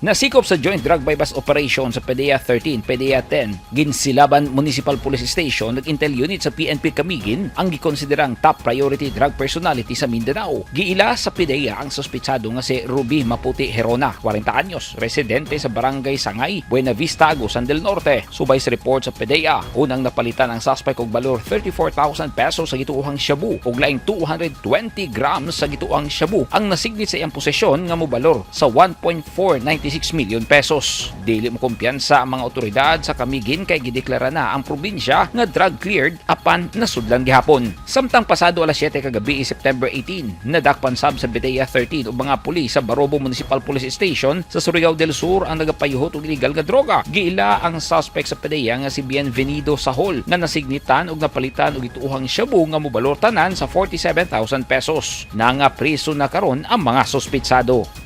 Nasikop sa Joint Drug Buy-Bust Operation sa PDEA 13, PDEA 10, Guinsiliban Municipal Police Station ug Intel Unit sa PNP Camiguin ang gikonsiderang top priority drug personality sa Mindanao. Giila sa PDEA ang suspitsado nga si Ruby Maputi Herona, 40 anyos, residente sa Barangay Sangay, Buena Vista, Agusan del Norte. Subay sa report sa PDEA, unang napalitan ang suspect og balor 34,000 pesos sa gituohang shabu ug laing 220 grams sa gituohang shabu ang nasignit sa iyang posesyon nga mobalor sa 1.496 million pesos. Dili mo kumpiyansa ang mga otoridad sa Camiguin kay gideklara na ang probinsya nga drug cleared apan nasudlan gihapon. Samtang pasado alas 7 kagabi, September 18, nadakpan sab sa PDEA 13 ug mga pulis sa Barobo Municipal Police Station sa Surigao del Sur ang nagapayuhot og illegal nga droga. Giila ang suspect sa PDEA nga si Bienvenido Sahol nga nasignitan og napalitan og gituohang shabu nga mobalor tanan sa 47,000 pesos. Nanga priso na karon ang mga suspitsado.